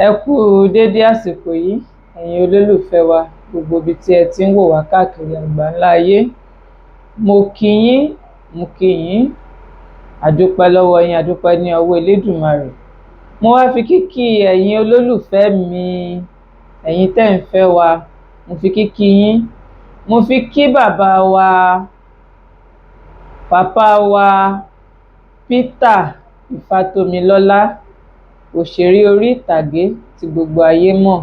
Ẹ kú dédé àsìkò yìí, ẹ̀yin olólùfẹ́ wa, gbogbo ibi tí ẹ ti ń wò wá káàkiri àgbáńlá ayé. Mo kí yín, mo kí yín, àdúpẹ́ lọ́wọ́ yín, àdúpẹ́ ní ọwọ́ Elédùmarè. Mo wá fi kíkí ẹ̀yin olólùfẹ́ mi, ẹ̀yin tẹ́ ń fẹ́ wa, mo fi kíkí yín. Mo fi kí bàbá wa, pàpá wa Peter Ifátómilọ́lá, òṣèré orí ìtàgé tí gbogbo ayé mọ̀.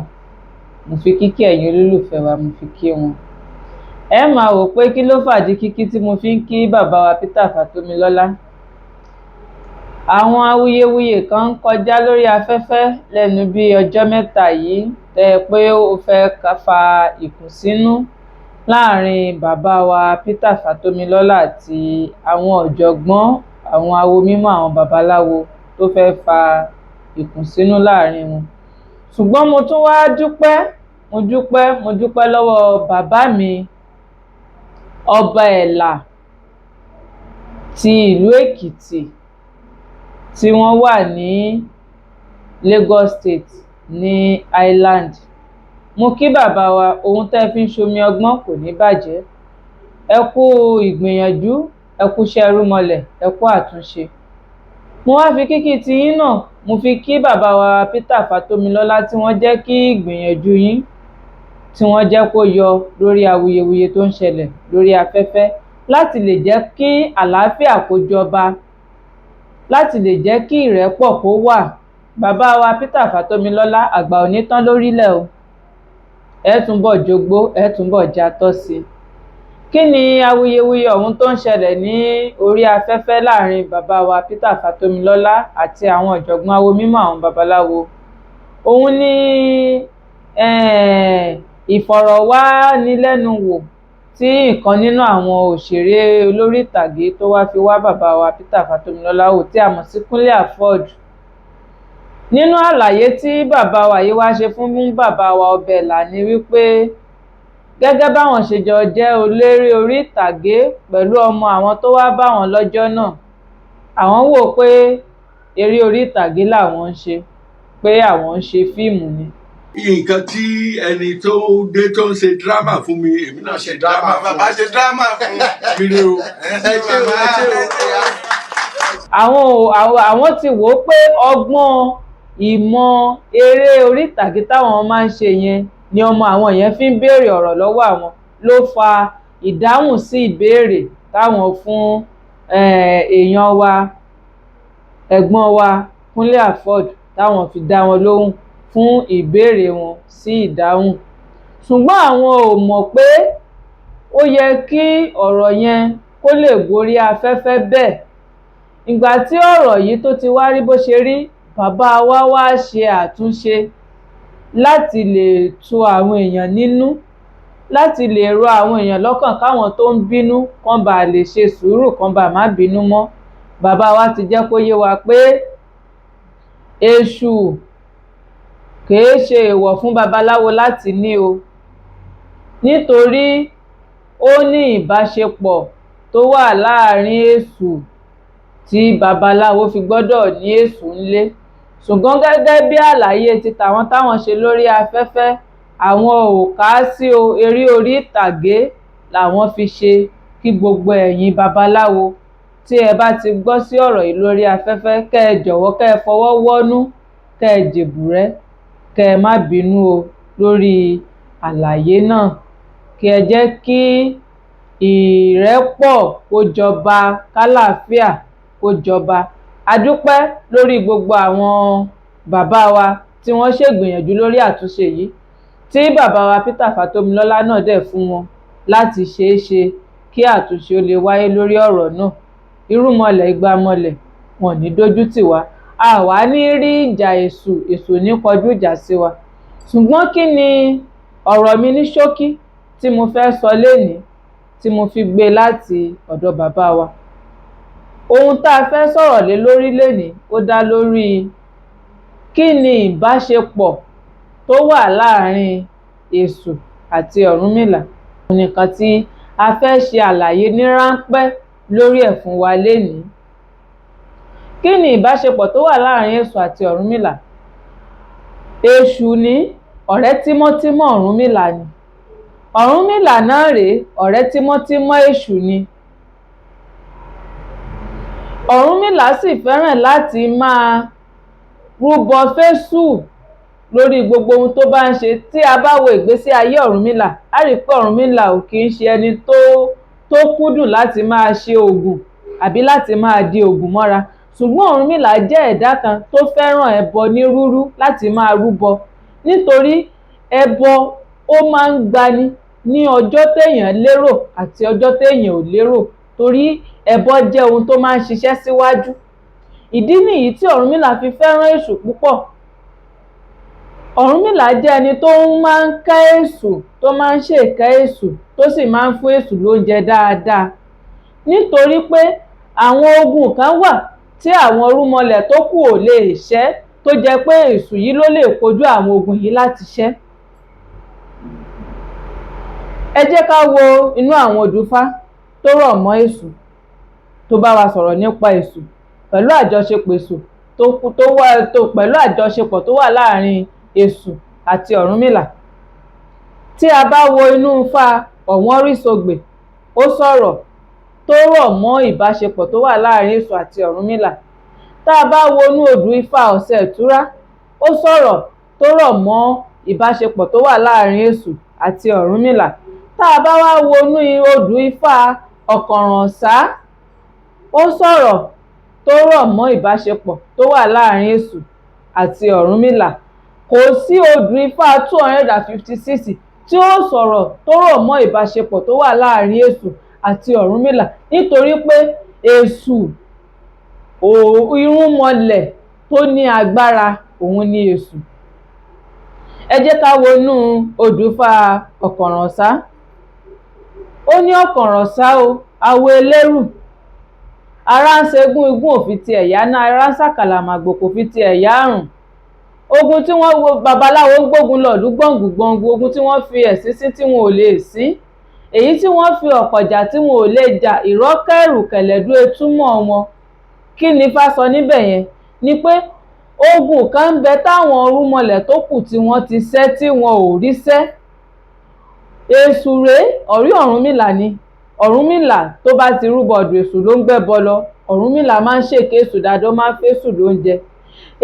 Mo fi kíkí ẹ̀yin olólùfẹ́ wa, mo fi kí wọn. Ẹ máa wò pé kí ló fàdí kíkí tí mo fi ń kí bàbá wa Peter Fátómilọ́lá. Àwọn awuyewuye kan ń kọjá lórí afẹ́fẹ́ lẹ́nu bí ọjọ́ mẹ́ta yìí tẹ́ pé ó fẹ́ fa ìkùnsínú láàrin bàbá wa Peter Fátómilọ́lá àti àwọn ọ̀jọ̀gbọ́n, àwọn awo mímọ́, àwọn babaláwo tó fẹ́ fa ìkùnsínú láàrin wọn. Ṣùgbọ́n mo tún wá dúpẹ́, mo dúpẹ́, mo dúpẹ́ lọ́wọ́ bàbá mi, Ọba Ẹ̀là ti ìlú Èkìtì tí wọ́n wà ní Lagos State ní Island. Mo kí bàbá wa, ohun tẹ́ fi ń ṣomi ọgbọ́n kò ní bàjẹ́. Ẹ kú ìgbìyànjú, ẹ kú iṣẹ́ irúnmọlẹ̀, ẹ kú àtúnṣe. Mo wá fi kíkí tiyín náà, mo fi kí bàbá wa Peter Fátómilọ́lá tí wọ́n jẹ́ kí ìgbìyànjú yín, tí wọ́n jẹ́ kó yọ lórí awuyewuye tó ń ṣẹlẹ̀ lórí afẹ́fẹ́ láti lè jẹ́ kí àlàáfíà kó jọba, láti lè jẹ́ kí ìrẹ́pọ̀ kó wà. Bàbá wa Peter Fátómilọ́lá, àgbà ò ní tán lórílẹ̀ o. Ẹ túnbọ̀ jogbó, ẹ túnbọ̀ jatọ́ sí i. Kí ni awuyewuye ọ̀hún tó ń ṣẹlẹ̀ ní orí afẹ́fẹ́ láàrin bàbá wa Peter Fátómilọ́lá àti àwọn ọ̀jọ̀gbọ́n awo mímọ́, àwọn babaláwo? Òun ni ìfọ̀rọ̀wánilẹ́nuwò tí ìkan nínú àwọn òṣèré olórí ìtàgé tó wá fi wá bàbá wa Peter Fátómilọ́lá wò tí a mọ̀ sí Kúnlé Afod. Nínú àlàyé tí bàbá wa yìí wá ṣe fún bàbá wa Ọba Ẹ̀là ni wípé gẹ́gẹ́ báwọn ṣe jọ jẹ́ eléré orí ìtàgé pẹ̀lú ọmọ àwọn tó wá bá wọn lọ́jọ́ náà, àwọn wò pé eré orí ìtàgé làwọn ń ṣe, pé àwọn ń ṣe fíìmù ni. Nǹkan tí ẹni tó dé tó ń ṣe dírámà fún mi, èmi náà ṣe dírámà fún. Bàbá ṣe dírámà fún. Kiri o. Ẹ ṣé o, ẹ ṣé o. Àwọn ti wò ó pé ọgbọ́n ìmọ̀ eré orí ìtàgé táwọn máa ń ṣe yẹn ni ọmọ àwọn yẹn fi ń béèrè ọ̀rọ̀ lọ́wọ́ àwọn, ló fa ìdáhùn sí ìbéèrè táwọn fún èèyàn wa, ẹ̀gbọ́n wa Kúnlé Afod, táwọn fi dá wọn lóhùn fún ìbéèrè wọn sí ìdáhùn. Ṣùgbọ́n àwọn ò mọ̀ pé ó yẹ kí ọ̀rọ̀ yẹn kó lè gorí afẹ́fẹ́ bẹ́ẹ̀. Ìgbà tí ọ̀rọ̀ yìí tó ti wá rí bó ṣe rí, bàbá wa wá ṣe àtúnṣe láti lè tu àwọn èèyàn nínú, láti lè rọ àwọn èèyàn lọ́kàn káwọn tó ń bínú kán bá lè ṣe sùúrù, kán bá má bínú mọ́. Bàbá wa ti jẹ́ kó yé wa pé èṣù kìí ṣe èèwọ̀ fún babaláwo láti ní o, nítorí ó ní ìbáṣepọ̀ tó wà láàrin èṣù tí babaláwo fi gbọ́dọ̀ ní èṣù ńlé. Ṣùgbọ́n gẹ́gẹ́ bí àlàyé ti tàwọn táwọn ṣe lórí afẹ́fẹ́, àwọn ò kà á sí o, eré orí ìtàgé làwọn fi ṣe. Kí gbogbo ẹ̀yin babaláwo tí ẹ bá ti gbọ́ sí ọ̀rọ̀ yìí lórí afẹ́fẹ́, kẹ́ ẹ jọ̀wọ́, kẹ́ ẹ fọwọ́ wọ́nú, kẹ́ ẹ jèbùrẹ́, kẹ́ ẹ má bínú o lórí àlàyé náà. Kí ẹ jẹ́ kí ìrẹ́pọ̀ kó jọba, kálàáfíà kó jọba. A dúpẹ́ lórí gbogbo àwọn bàbá wa tí wọ́n ṣègbìyànjú lórí àtúnṣe yìí, tí bàbá wa Peter Fátómilọ́lá náà dẹ̀ fún wọn láti ṣeé ṣe kí àtúnṣe ó lè wáyé lórí ọ̀rọ̀ náà. Irúnmọlẹ̀ igbámọlẹ̀ wọn ò ní dójú tì wá, a wá ní rí ìjà èṣù, èṣù ní kọjú ìjà sí wa. Ṣùgbọ́n kí ni ọ̀rọ̀ mi ní ṣókí tí mo fẹ́ sọ lénìí tí mo fi gbé láti ọ̀dọ̀ bàbá wa? Ohun tá a fẹ́ sọ̀rọ̀ lé lórí lénìí ó dá lórí kí ni ìbáṣepọ̀ tó wà láàrin èṣù àti Ọ̀rúnmìlà. Nìkan tí a fẹ́ ṣe àlàyé ní ráńpẹ́ lórí ẹ̀ fún wa lénìí. Kí ni ìbáṣepọ̀ tó wà láàrin èṣù àti Ọ̀rúnmìlà? Èṣù ní ọ̀rẹ́ tímọ́tímọ́ Ọ̀rúnmìlà ni. Ọ̀rúnmìlà náà rèé, ọ̀rẹ́ tímọ́tímọ́ Èṣù ni. Ọ̀rúnmìlà sì fẹ́ràn láti máa rúbọ fésù lórí gbogbo ohun tó bá ń ṣe. Tí a bá wo ìgbésí ayé Ọ̀rúnmìlà, á rí i pé Ọ̀rúnmìlà ò kì í ṣe ẹni tó kúndùn láti máa ṣe oògùn àbí láti máa di oògùn mọ́ra. Ṣùgbọ́n Ọ̀rúnmìlà jẹ́ ẹ̀dá kan tó fẹ́ràn ẹbọ ní rúrú, láti máa rúbọ, nítorí ẹbọ ó máa ń gbani ní ọjọ́ téèyàn lérò àti ọjọ́ téèyàn ò lérò, torí ẹbọ jẹ́ ohun tó máa ń ṣiṣẹ́ síwájú. Ìdí nìyí tí Ọ̀rúnmìlà fi fẹ́ràn Èṣù púpọ̀. Ọ̀rúnmìlà jẹ́ ẹni tó máa ń kẹ́ Èṣù, tó máa ń ṣèkẹ́ Èṣù, tó sì máa ń fún Èṣù lóúnjẹ dáadáa, nítorí pé àwọn ogun kan wà tí àwọn irúnmọlẹ̀ tó kù ò lè ṣẹ́, tó jẹ́ pé Èṣù yìí ló lè kojú àwọn ogun yìí láti ṣẹ́. Ẹ jẹ́ ká wo inú àwọn odùfá tó rọ̀ mọ́ Èṣù, tó bá wa sọ̀rọ̀ nípa Èṣù pẹ̀lú àjọṣepọ̀ Èṣù tó wà tó pẹ̀lú àjọṣepọ̀ tó wà láàrin Èṣù àti Ọ̀rúnmìlà. Tí a bá wo inú Ifá Ọ̀wọ́nrísogbè, ó sọ̀rọ̀ tó rọ̀ mọ́ ìbáṣepọ̀ tó wà láàrin Èṣù àti Ọ̀rúnmìlà. Tá a bá wo inú odù Ifá Ọ̀sẹ̀ Ìtura, ó sọ̀rọ̀ tó rọ̀ mọ́ ìbáṣepọ̀ tó wà láàrin Èṣù àti Ọ̀rúnmìlà. Tá a bá wá wo inú odù Ifá Ọ̀kànrànsá, ó sọ̀rọ̀ tó rọ̀ mọ́ ìbáṣepọ̀ tó wà láàrin Èṣù àti Ọ̀rúnmìlà. Kò sí odù Ifá 256 tí ó sọ̀rọ̀ tó rọ̀ mọ́ ìbáṣepọ̀ tó wà láàrin Èṣù àti Ọ̀rúnmìlà, nítorí pé Èṣù irúnmọlẹ̀ tó ní agbára òun ni Èṣù. Ẹ jẹ́ ká wo inú odù Ifá Ọ̀kànrànsá. Ó ní Ọ̀kànrànsá o, awo elérù, ara ń ṣegún igún ò fi ti ẹ̀yà náà, ara ń ṣàkàlàmàgbò kò fi ti ẹ̀yà àrùn. Ogun tí wọ́n wo babaláwo ń gbógun lọ̀lú gbọ̀ngbùngbọ̀ngbù, ogun tí wọ́n fi ẹ̀sín sí tí wọn ò lè sí, èyí tí wọ́n fi ọ̀pọ̀ jà tí wọn ò lè jà, ìrọ́kẹ̀rù kẹ̀lẹ̀dú etúmọ̀ wọn. Kí ni Ifá sọ níbẹ̀ yẹn? Ni pé ogun kan ń bẹ táwọn irúnmọlẹ̀ tó kù tí wọ́n ti ṣẹ́ tí wọn ò rí ṣẹ́. Èṣù rèé, ọ̀rí Ọ̀rúnmìlà ni. Ọ̀rúnmìlà tó bá ti rúbọ ọ̀dọ̀ Èṣù ló ń gbẹ́bọ lọ. Ọ̀rúnmìlà máa ń ṣèké Èṣù dáadáa, ó máa ń fésù lóúnjẹ.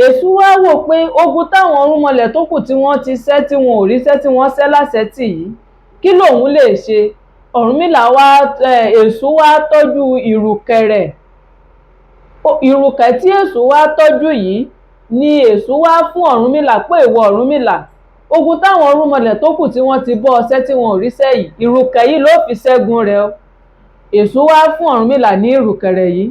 Èṣù wá wò pé ogun táwọn irúnmọlẹ̀ tó kù tí wọ́n ti ṣẹ́ tí wọn ò rí ṣẹ́, tí wọ́n ṣẹ́ láṣẹ tì yìí, kí lòun lè ṣe? Ọ̀rúnmìlà wá, Èṣù wá tọ́jú ìrùkẹ̀rẹ̀. Ìrùkẹ̀ tí Èṣù wá tọ́jú yìí ni Èṣù wá fún Ọ̀rúnmìlà pé ìwọ Ọ̀rúnmìlà, ogun táwọn irúnmọlẹ̀ tó kù tí wọ́n ti bọ́ ọṣẹ́ tí wọn ò rí ṣẹ́ yìí, ìrùkẹ̀ yìí ló fi ṣẹ́gun rẹ̀ o. Èṣù wá fún Ọ̀rúnmìlà ní ìrùkẹ̀rẹ̀ yìí.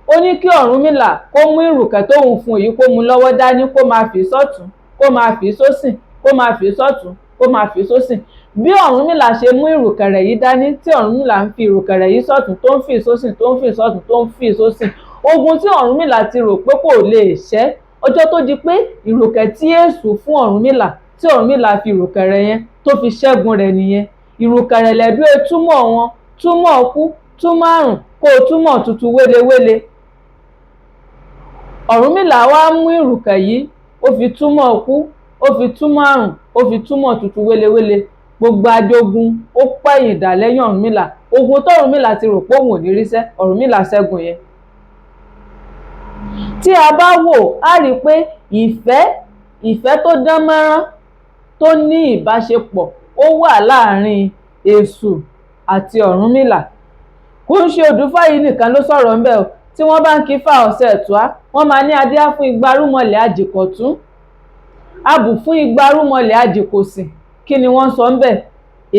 Ó ní kí Ọ̀rúnmìlà kó mú ìrùkẹ̀ tóun fún yìí, kó mú lọ́wọ́ dání, kó máa fi sọ́tún, kó máa fi sósì, kó máa fi sọ́tún, kó máa fi sósì. Bí Ọ̀rúnmìlà ṣe mú ìrùkẹ̀rẹ̀ yìí dání, tí Ọ̀rúnmìlà ń fi ìrùkẹ̀rẹ̀ yìí sọ́tún, tó ń fi sósì, tó ń fi sọ́tún, tó ń fi sósì, ogun tí Ọ̀rúnmìlà ti rò pé kò lè ṣẹ́, ọjọ́ tó di pé ìrùkẹ̀ tí Èṣù fún Ọ̀rúnmìlà, tí Ọ̀rúnmìlà fi ìrùkẹ̀rẹ̀ yẹn tó fi ṣẹ́gun rẹ̀ nìyẹn. Ìrùkẹ̀rẹ̀ lẹ́dú túmọ̀ wọn, túmọ̀ kú, túmọ̀ àrùn, kó o túmọ̀ tuntun wélewéle. Ọ̀rúnmìlà wá mú ìrùkẹ̀ yìí, ó fi túmọ̀ kú, ó fi túmọ̀ àrùn, ó fi túmọ̀ tuntun wélewéle. Gbogbo ajogun ó pẹ̀yìn dà lẹ́yìn Ọ̀rúnmìlà. Ogun tó Ọ̀rúnmìlà ti rò pé òun ò ní ríṣẹ́, Ọ̀rúnmìlà ṣẹ́gun yẹn. Tí a bá wò, á rí i pé ìfẹ́ tó dán mọ́rán tó ní ìbáṣepọ̀ ó wà láàrin Èṣù àti Ọ̀rúnmìlà. Kò ń ṣe odùfá yìí nìkan ló sọ̀rọ̀ ńbẹ̀ o. Tí wọ́n bá ń kí Ifá Ọ̀sẹ̀ Ìtura, wọ́n máa ní adíá fún igba rúmọlẹ̀ àjìkọ̀tún, abù fún igba rúmọlẹ̀ àjìkòsì. Kí ni wọ́n sọ ńbẹ̀?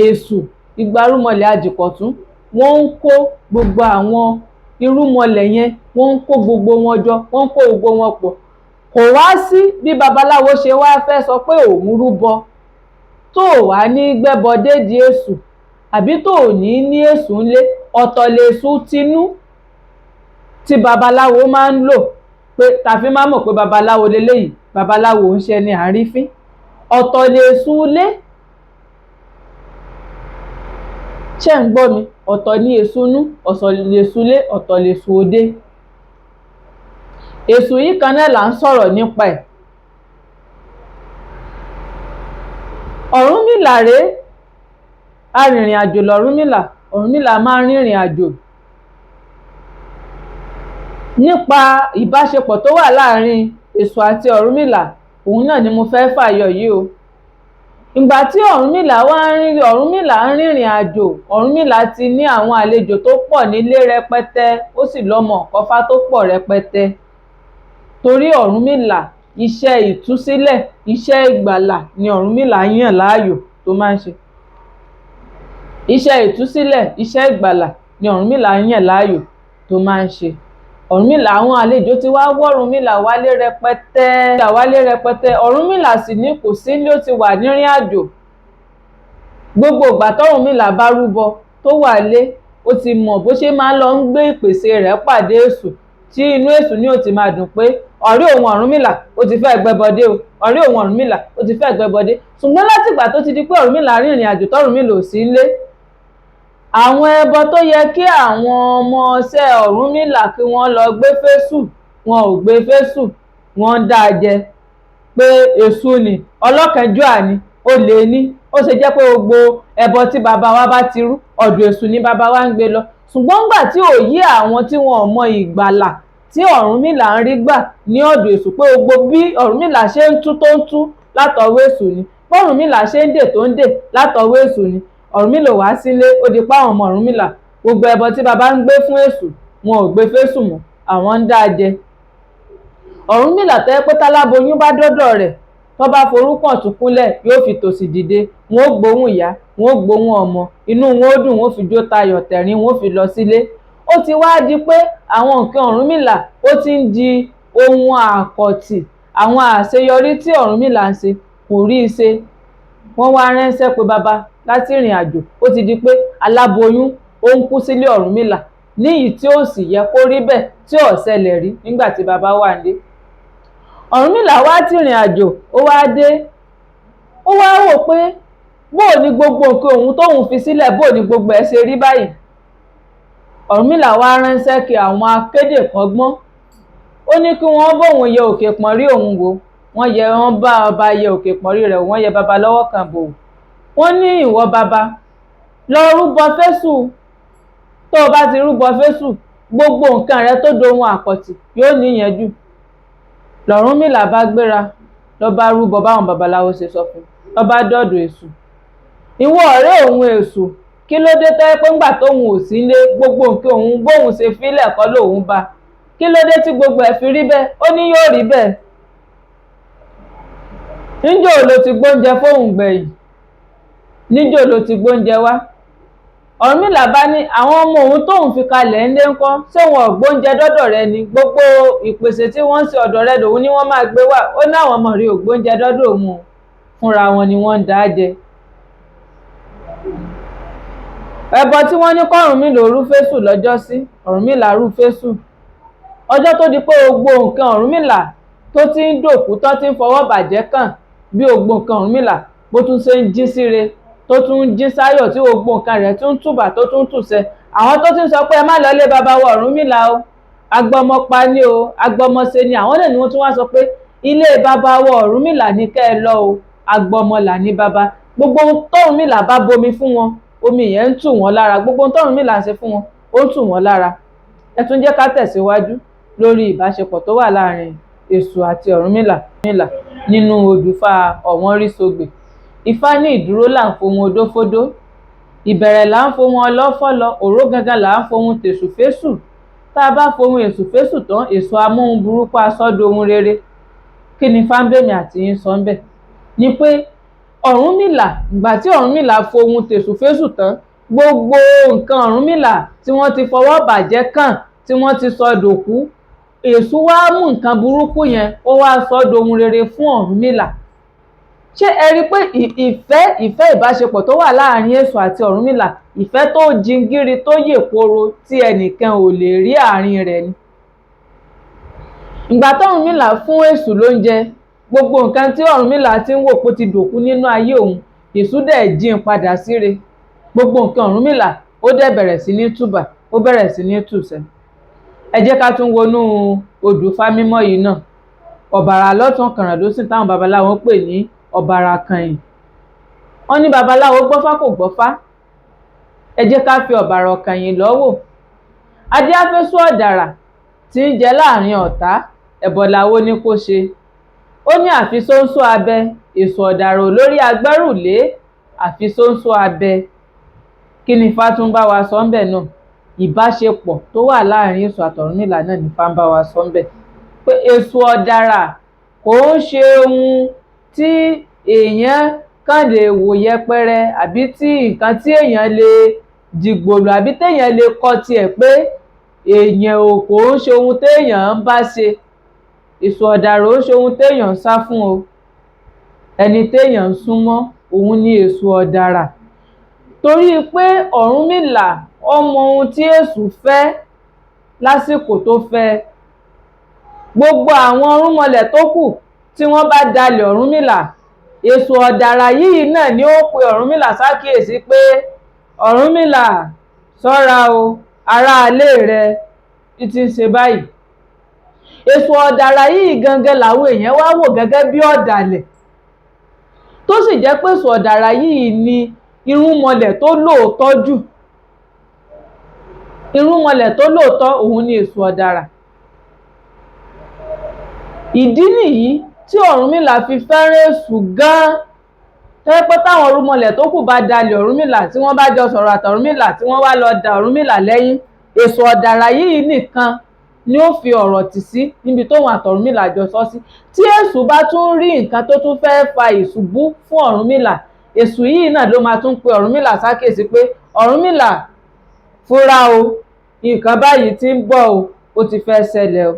Èṣù igba rúmọlẹ̀ àjìkọ̀tún, wọ́n ń kó gbogbo àwọn irúnmọlẹ̀ yẹn, wọ́n ń kó gbogbo wọn jọ, wọ́n ń kó gbogbo wọn pọ̀. Kò wá sí bí babaláwo ṣe wá fẹ́ sọ pé òun rúbọ tó wà ní gbẹ́bọ dédìí Èṣù, àbí tó ní ní Èṣù ńlé. Ọ̀tọ̀ lèṣù tinú tí babaláwo máa ń lò, pé tàfi máa mọ̀ pé babaláwo leléyìí, babaláwo ń ṣe ni àrífín. Ọ̀tọ̀ lèṣù lé, ṣé ń gbọ́ mi? Ọ̀tọ̀ ní Èṣù nú, ọ̀tọ̀ lèṣù lé, ọ̀tọ̀ lèṣù òde. Èṣù yìí kan náà là ń sọ̀rọ̀ nípa ẹ̀. Ọ̀rúnmìlà rèé, arìnrìn àjò lọ̀rúnmìlà. Ọ̀rúnmìlà máa ń rìnrìn àjò. Nípa ìbáṣepọ̀ tó wà láàrin Èṣù àti Ọ̀rúnmìlà, òun náà ni mo fẹ́ fàyọ yìí o. Ìgbà tí Ọ̀rúnmìlà wá ń rìn, Ọ̀rúnmìlà ń rìnrìn àjò, Ọ̀rúnmìlà ti ní àwọn àlejò tó pọ̀ nílé rẹpẹtẹ, ó sì lọ́mọ ọ̀kọ́fá tó pọ̀ rẹpẹtẹ. Torí Ọ̀rúnmìlà, iṣẹ́ ìtúsílẹ̀, iṣẹ́ ìgbàlà ni Ọ̀rúnmìlà yàn láàyò tó máa ń ṣe. Iṣẹ́ ìtúsílẹ̀, iṣẹ́ ìgbàlà ni Ọ̀rúnmìlà yàn láàyò tó máa ń ṣe. Ọ̀rúnmìlà, àwọn àlejò ti wá wọ́ Ọ̀rúnmìlà wálé rẹpẹtẹ, wálé rẹpẹtẹ. Ọ̀rúnmìlà sì ní kò sí ní ó ti wà nírìn àjò. Gbogbo ìgbà tọ́rúnmìlà bá rúbọ tó wà lé, ó ti mọ̀ bó ṣe máa ń lọ ń gbé ìpèsè rẹ̀ pàdé Èṣù, tí inú Èṣù ní ó ti máa dùn pé ọ̀rẹ́ òun Ọ̀rúnmìlà ó ti fẹ́ gbẹ́bọdé o, ọ̀rẹ́ òun Ọ̀rúnmìlà ó ti fẹ́ gbẹ́bọdé. Ṣùgbọ́n látìgbà tó ti di pé Ọ̀rúnmìlà rìnrìn àjò tọ́rúnmìlà ò sí nílé, àwọn ẹbọ tó yẹ kí àwọn ọmọọṣẹ́ Ọ̀rúnmìlà kí wọ́n lọ gbé fésù, wọn ò gbé fésù, wọ́n ń dá a jẹ pé Èṣù ni ọlọ́kánjúà ni, olè ní. Ó ṣe jẹ́ pé gbogbo ẹbọ tí bàbá wa bá ti rú, ọ̀dọ̀ Èṣù ni bàbá wa ń gbé lọ. Ṣùgbọ́n ńgbà tí ò yí àwọn tí wọn ò mọ ìgbàlà tí Ọ̀rúnmìlà ń rí gbà ní ọ̀dọ̀ Èṣù, pé gbogbo bí Ọ̀rúnmìlà ṣe ń tú tó ń tú látọwọ́ Èṣù ni, bọ́rúnmìlà ṣe ń dè tó ń dè látọwọ́ Èṣù ni. Ọ̀rúnmìlà wá sílé, ó di pa àwọn ọmọ Ọ̀rúnmìlà, gbogbo ẹbọ tí bàbá ń gbé fún Èṣù, wọn ò gbé fésù mọ́, àwọn ń dá a jẹ. Ọ̀rúnmìlà tẹ́ pé táláboyún bá dọ́dọ̀ rẹ̀, tó bá forúkàn tún kúnlẹ̀, yóò fi tòsì dìde, wọn ó gbóhùn ìyá, wọn ó gbóhùn ọmọ, inú wọn ó dùn, wọn ó fi jó tayọ̀ tẹ̀rín, wọn ó fi lọ sílé. Ó ti wá di pé àwọn nǹkan Ọ̀rúnmìlà ó ti ń di ohun àkọ̀tì. Àwọn àṣeyọrí tí Ọ̀rúnmìlà ń ṣe kò rí i ṣe. Wọ́n wá ránṣẹ́ pé bàbá láti ìrìn àjò, ó ti di pé aláboyún ó ń kú sílé Ọ̀rúnmìlà, níyì tí ó sì yẹ kó rí bẹ́ẹ̀, tí ò ṣẹlẹ̀ rí nígbà tí bàbá wà nílé. Ọ̀rúnmìlà wá ti ìrìn àjò, ó wá dé, ó wá wò pé bóò ni gbogbo nǹkan òun tóun fi sílẹ̀, bóò ni gbogbo ẹ̀ ṣe rí báyìí. Ọ̀rúnmìlà wá ránṣẹ́ kí àwọn akéde kọ́gbọ́n, ó ní kí wọ́n bóun yẹ òkè pọ̀nrí òun wò. Wọ́n yẹ, wọ́n bá ọba yẹ òkè pọ̀nrí rẹ̀, wọ́n yẹ baba lọ́wọ́ kan bò. Wọ́n ní ìwọ baba, lọ rúbọ fésù. Tó o bá ti rúbọ fésù, gbogbo nǹkan rẹ tó dohun àkọ̀tì yóò níyanjú. Lọ̀rúnmìlà bá gbéra, lọ bá rúbọ báwọn babaláwo ṣe sọ fún un, lọ bá dọ̀dọ̀ Èṣù. Ìwọ ọ̀rẹ́ òun Èṣù, kí ló dé tẹ́ pé ńgbà tóun ò sí nílé, gbogbo nǹkan òun bóun ṣe fílẹ̀ kọ́ lòun bá? Kí ló dé tí gbogbo ẹ̀ fi rí bẹ́ẹ̀? Ó ní yóò rí bẹ́ẹ̀. Níjọ́ ló ti gbóúnjẹ fóun gbẹ̀yìn? Níjọ́ ló ti gbóúnjẹ wá? Ọ̀rúnmìlà bá ní àwọn ọmọ òun tóun fi kalẹ̀ ńlé ńkọ́, ṣé wọn ò gbóúnjẹ dọ́dọ̀ rẹ ni? Gbogbo ìpèsè tí wọ́n ń ṣe ọ̀dọ̀ rẹ lòun ní wọ́n máa gbé wá. Ó ní àwọn ọmọ rí ò gbóúnjẹ dọ́dọ̀ òun o, fúnra wọn ni wọ́n ń dá jẹ. Ẹbọ tí wọ́n ní kọ́rúnmìlà rú fésù lọ́jọ́sí, Ọ̀rúnmìlà rú fésù. Ọjọ́ tó di pé gbogbo nǹkan Ọ̀rúnmìlà tó ti ń dòkú, tó ti ń fọwọ́ bàjẹ́ kàn, bí gbogbo nǹkan Ọ̀rúnmìlà bó tún ṣe ń jí síre, tó tún ń jí sáyọ̀, tí gbogbo nǹkan rẹ̀ tún ń tùbà, tó tún ń tùsẹ̀. Àwọn tó ti ń sọ pé ẹ má lọ lé baba wa Ọ̀rúnmìlà o, agbọmọpa ni o, agbọmọṣe ni, àwọn náà ni wọ́n tún wá sọ pé ilé baba wa Ọ̀rúnmìlà ní kẹ́ ẹ lọ o, agbọmọlà ní baba. Gbogbo ohun tọ́rúnmìlà bá bomi fún wọn, omi yẹn ń tù wọ́n lára. Gbogbo ohun tọ́rúnmìlà ń ṣe fún wọn, ó ń tù wọ́n lára. Ẹ tún jẹ́ ká tẹ̀síwájú lórí ìbáṣepọ̀ tó wà láàrin Èṣù àti Ọ̀rúnmìlà nínú odùfá Ọ̀wọ́nrísọgbè. Ifá ní ìdúró là ń fohun odófódó, ìbẹ̀rẹ̀ là ń fohun ọlọ́fọ́lọ, òró gangan là ń fohun tèṣùfésù. Tá a bá fohun èṣùfésù tán, èso amóhun burúkú asọ́dọ̀ ohun rere. Kí ni fáńbẹ́mì àti yín sọ ń bẹ̀? Ni pé Ọ̀rúnmìlà, ìgbà tí Ọ̀rúnmìlà fohun tèṣùfésù tán, gbogbo nǹkan Ọ̀rúnmìlà tí wọ́n ti fọwọ́ bàjẹ́ kàn, tí wọ́n ti sọ dòkú, Èṣù wá mú nǹkan burúkú yẹn, ó wá sọ dohun rere fún Ọ̀rúnmìlà. Ṣé ẹ rí i pé ìfẹ́ ìbáṣepọ̀ tó wà láàrin Èṣù àti Ọ̀rúnmìlà, ìfẹ́ tó jingiri, tó yè koro, tí ẹnìkan ò lè rí àárín rẹ̀ ni. Ìgbà tọ́rúnmìlà fún Èṣù lóúnjẹ, gbogbo nǹkan tí Ọ̀rúnmìlà ti ń wò pé ó ti dòkú nínú ayé òun, Èṣù dẹ̀ jí ń padà síre. Gbogbo nǹkan Ọ̀rúnmìlà ó dẹ̀ bẹ̀rẹ̀ sí ní túbà, ó bẹ̀rẹ̀ sí ní tùsẹ̀. Ẹ jẹ́ ká tún wọnú odùfá mímọ́ yìí náà. Ọ̀bàrà lọ́tún kànràn ló sì táwọn babaláwo ń pè ní ọ̀bàrà kànyìn. Wọ́n ní babaláwo gbọ́fá kò gbọ́fá, ẹ jẹ́ ká fi ọ̀bàrà Ọ̀kànyìn lọ́wọ́. Adíáfésù ọ̀dàrà tí ń jẹ láàrin ọ̀tá, ẹ̀bọ̀ làwo ní kó ṣe. Ó ní àfi ṣóńṣó abẹ, èṣù ọ̀dàrà lórí agbẹ́rùlé, àfi ṣóńṣó abẹ. Kí ni Ifá tún bá wa sọ ńbẹ̀ náà? Ìbáṣepọ̀ tó wà láàrin Èṣù àtọ̀rúnmìlà náà ni Ifá ń bá wa sọ ńbẹ̀, pé èṣù ọ̀dàrà kò ń ṣe ohun tí èèyàn kàn lè wò yẹpẹrẹ, àbí tí nǹkan tí èèyàn lè dìgbòlù, àbí téèyàn lè kọ tiẹ̀ pé èèyàn ò kò ń ṣe ohun téèyàn ń bá ṣe. Èṣù ọ̀dàrà ò ń ṣe ohun téèyàn ń sá fún o. Ẹni téèyàn ń súnmọ́ òun ni èṣù ọ̀dàrà, torí pé Ọ̀rúnmìlà ọmọ ohun tí èṣù fẹ́ lásìkò tó fẹ́. Gbogbo àwọn ọ̀rúnmọlẹ̀ tó kù tí wọ́n bá dalẹ̀ Ọ̀rúnmìlà, èṣù ọ̀dàrà yìí náà ni ó pe Ọ̀rúnmìlà ṣàkíyèsí pé Ọ̀rúnmìlà ṣọ́ra o, aráalé rẹ ti ń ṣe báyìí. Èṣù ọ̀dàrà yìí gangan làwọn èèyàn wá wò gẹ́gẹ́ bí ọ̀dàlẹ̀, tó sì jẹ́ pé èṣù ọ̀dàrà yìí ni irúnmọlẹ̀ tó lóòótọ́ jù. Irúnmọlẹ̀ tó lóòótọ́ òun ni èṣù ọ̀dàrà. Ìdí nìyí tí Ọ̀rúnmìlà fi fẹ́ràn èṣù gan-an, tẹ́ pé táwọn irúnmọlẹ̀ tó kù bá dalẹ̀ Ọ̀rúnmìlà, tí wọ́n bá jọ sọ̀rọ̀ àtọ̀rúnmìlà, tí wọ́n wá lọ da Ọ̀rúnmìlà lẹ́yìn, èṣù ọ̀dàrà yìí nìkan ni ó fi ọ̀rọ̀ tì sí níbi tóun àtọ̀rúnmìlà jọ sọ sí. Tí èṣù bá tún rí nǹkan tó tún fẹ́ẹ́ fa ìṣubú fún Ọ̀rúnmìlà, èṣù yìí náà ló máa tún pe Ọ̀rúnmìlà sákèsí pé Ọ̀rúnmìlà fúnra o, nǹkan báyìí ti ń bọ̀ o, ó ti fẹ́ ṣẹlẹ̀ o.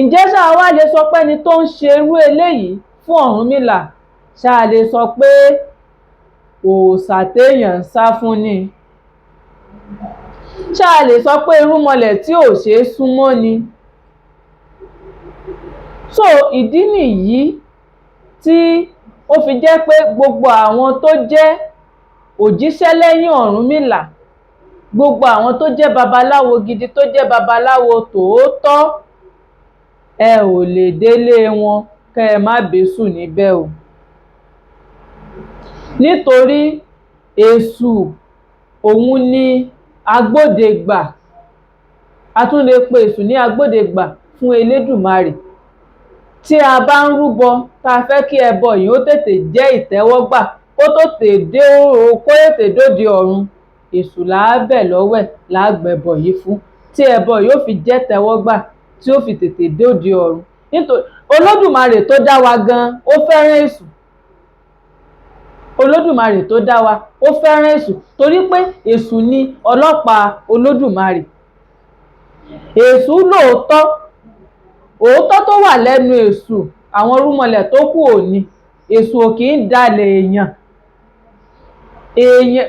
Ǹjẹ́ ṣáà wá lè sọ pé ẹni tó ń ṣe irú eléyìí fún Ọ̀rúnmìlà, ṣáà lè sọ pé òòṣà téèyàn ń sá fún ni? Ṣáà lè sọ pé irúnmọlẹ̀ tí ò ṣeé súnmọ́ ni? So ìdí nìyí tí ó fi jẹ́ pé gbogbo àwọn tó jẹ́ òjíṣẹ́ lẹ́yìn Ọ̀rúnmìlà, gbogbo àwọn tó jẹ́ babaláwo gidi, tó jẹ́ babaláwo tòótọ́, ẹ ò lè délé wọn kẹ́ ẹ má bẹ́sù níbẹ̀ o. Nítorí èṣù òun ni agbódegbà, a tún lè pe èṣù ní agbódegbà fún Elédùmarè. Tí a bá ń rúbọ, tá a fẹ́ kí ẹbọ yìí ó tètè jẹ́ ìtẹ́wọ́gbà, kó tètè dé o, kó tètè dóde ọ̀run, èṣù là á bẹ̀ lọ́wẹ̀, là á gbẹbọ yìí fún, tí ẹbọ yìí ó fi jẹ́ tẹ́wọ́gbà, tí ó fi tètè dóde ọ̀run. Nítorí Olódùmarè tó dá wa gan, ó fẹ́ràn èṣù. Olódùmarè tó dá wa, ó fẹ́ràn èṣù, torí pé èṣù ni ọlọ́pàá Olódùmarè. Èṣù lóòótọ́, òótọ́ tó wà lẹ́nu èṣù àwọn irúnmọlẹ̀ tó kù ò ní. Èṣù ò kì í dalẹ̀ èèyàn. Èèyàn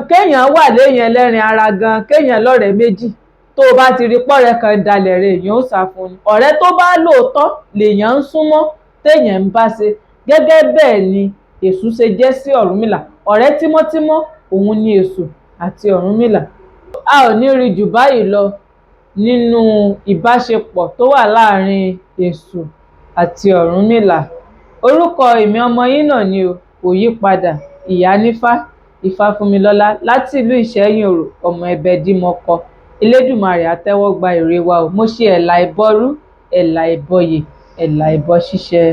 kéèyàn wà léèyàn ẹlẹ́rìn ara gan, kéèyàn lọ́rẹ̀ẹ́ méjì, tó o bá ti rí pọ́rẹ́ kan dalẹ̀ rẹ̀, èèyàn ó sá fún ni. Ọ̀rẹ́ tó bá lóòótọ́ lèèyàn ń súnmọ́, téèyàn ń bá ṣe. Gẹ́gẹ́ bẹ́ẹ̀ ni èṣù ṣe jẹ́ sí Ọ̀rúnmìlà. Ọ̀rẹ́ tímọ́tímọ́ òun ni èṣù àti Ọ̀rúnmìlà. A ò ní rí jù báyìí lọ nínú ìbáṣepọ̀ tó wà láàrin èṣù àti Ọ̀rúnmìlà. Orúkọ èmi ọmọ yín náà ni o, kò yí padà, Ìyánífá Ifáfúnmilọ́lá láti ìlú Ìṣẹ́yìn Òrò, ọmọ ẹbẹ̀ Dímọ̀kọ. Elédùmarè á tẹ́wọ́ gba ire wa o. Mo ṣe ẹ̀là ìbọrú, ẹ̀là ìbọyè, ẹ̀là ìbọ ṣíṣẹ.